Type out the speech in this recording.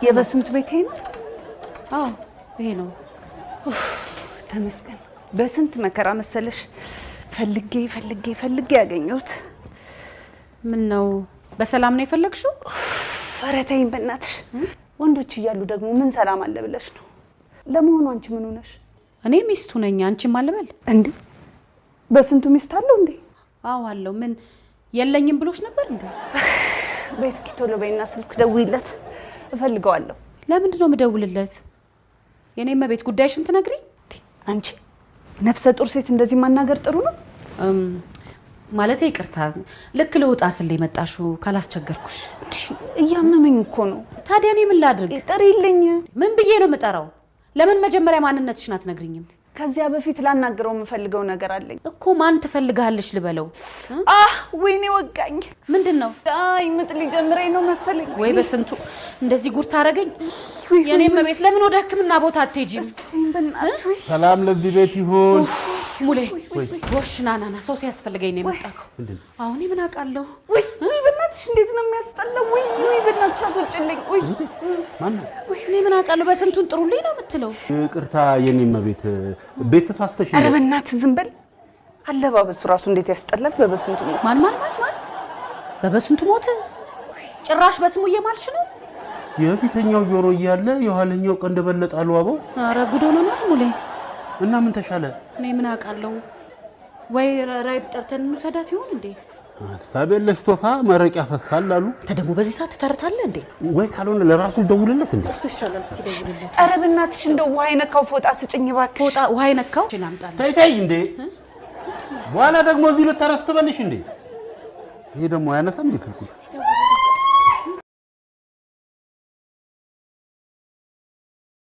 የበስንቱ ቤት ይሄ ነው? አዎ ይሄ ነው። ተመስገን። በስንት መከራ መሰለሽ ፈልጌ ፈልጌ ፈልጌ ያገኘሁት። ምን ነው በሰላም ነው የፈለግሽው? ኧረ ተይኝ በእናትሽ። ወንዶች እያሉ ደግሞ ምን ሰላም አለ ብለሽ ነው? ለመሆኑ አንቺ ምን ሆነሽ? እኔ ሚስቱ ነኝ። አንቺም አልበል እንዴ? በስንቱ ሚስት አለው እንዴ? አዎ አለው። ምን የለኝም ብሎሽ ነበር እንዴ? በይ እስኪ ቶሎ በይና ስልክ ደውይለት፣ እፈልገዋለሁ። ለምንድን ነው የምደውልለት? የኔ እመቤት ጉዳይሽን ትነግሪኝ? አንቺ ነፍሰ ጡር ሴት እንደዚህ ማናገር ጥሩ ነው? ማለቴ ይቅርታ፣ ልክ ልውጣ ስል የመጣሽው ካላስቸገርኩሽ። እያመመኝ እኮ ነው። ታዲያ እኔ ምን ላድርግ? ጥሪልኝ። ምን ብዬ ነው የምጠራው? ለምን መጀመሪያ ማንነትሽን አትነግሪኝም? ከዚያ በፊት ላናግረው የምፈልገው ነገር አለኝ። እኮ ማን ትፈልግሃለሽ ልበለው? አህ ወይኔ ወጋኝ። ምንድን ነው? አይ ምጥ ሊጀምረኝ ነው መሰለኝ። ወይ በስንቱ እንደዚህ ጉድ ታደርገኝ። የኔ እመቤት ለምን ወደ ሕክምና ቦታ አትሄጂም? ሰላም ለዚህ ቤት ይሁን። ሙሌ ጎሽ፣ ና ና ና፣ ሰው ሲያስፈልገኝ ነው የመጣከው። አሁን ምን አውቃለሁ? ውይ ውይ፣ በእናትሽ እንዴት ነው የሚያስጠላው! ውይ ውይ፣ በእናትሽ አስወጭልኝ። ውይ ማነው? እኔ ምን አውቃለሁ? በስንቱን ጥሩልኝ ነው የምትለው። ይቅርታ የኔ እመቤት፣ ቤት ተሳስተሽ ኧረ በእናትህ ዝም በል። አለባበሱ ራሱ እንዴት ያስጠላል! በበስንቱ ሞት። ማን ማን ማን ማን? በበስንቱ ሞት? ጭራሽ በስሙ እየማልሽ ነው? የፊተኛው ጆሮ እያለ የኋለኛው ቀንድ በለጠ አሉ አበው። ኧረ ጉድ ሆነናል ሙሌ። እና ምን ተሻለ? እኔ ምን አውቃለሁ? ወይ ራይድ ጠርተን እንውሰዳት ይሆን እንዴ? ሀሳብ የለሽ ቶፋ መረቅ ያፈሳል አሉ። አንተ ደግሞ በዚህ ሰዓት ትተርታለህ እንዴ? ወይ ካልሆነ ለራሱ ደውልለት እንዴ። እሱ ይሻላል። እስቲ ደውልለት። ኧረ በእናትሽ እንደው ውሃ የነካው ፎጣ ስጭኝ እባክሽ። ፎጣ ውሃ የነካው ላምጣልህ። ተይ ተይ እንዴ፣ በኋላ ደግሞ እዚህ ልታረስ ትበልሽ እንዴ? ይሄ ደግሞ አያነሳም እንዴ ስልኩ?